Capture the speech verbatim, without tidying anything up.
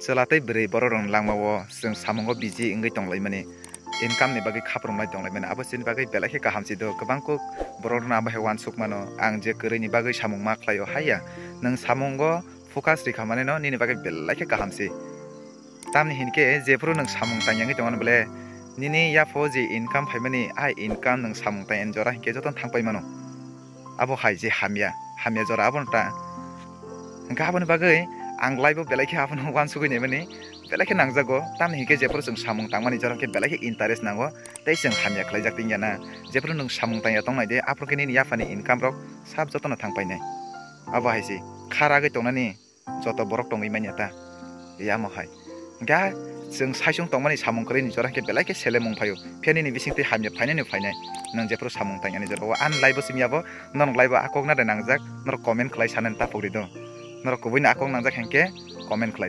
Chwla tei bwrwi borok rokni langma o chwng samungo busy wngwi tonglaimani, income ni bagwi khaprum lai tonglaimani, abo chini bagwi belai khe kaham si do. Kwbang kuk borok rokno abo hai uansuk mano, ang je kwrwini bagwi samung ma khlai o haiya, nwng samungo focus rikha mani no nini bagwi belai khe kaham si. Tamni hinkhe jephuru nwng samung tang yangwi tongmani bole nini yapho je income phaimani, a income nwng samung tang yani jora hinkhe jotono thang pai mano. Abo hai je hamya, hamya jora abono ta. Hingke aboni bagwi ang live o belai khe abono uansugwi naimani belai khe nangjago. Tamni hinkhe jephuru chwng samung tangmani jora khe belai khe interest nango, tei chwng hamya khlaijak tingya na. Jephuru nwng samung tangya tongnai de, aphuru khe nini yaphani income rok sab jotono thang painai. Abo hai se kha ragwi tongnani joto borok tongwi manya ta. Yamo hai. Hingke chwng saichung tongmani samung kwrwini jora hingke belai khe selemung phaio. Phiya nini bisingtwi hamya phainani phainai. Nwng jephuru samung tangyani jora o ani live o simi abo, norok live o akok na de nangjak, norok comment khlai sanani ta pogri do. Norok kubuino akok nangjak hingke comment khlai.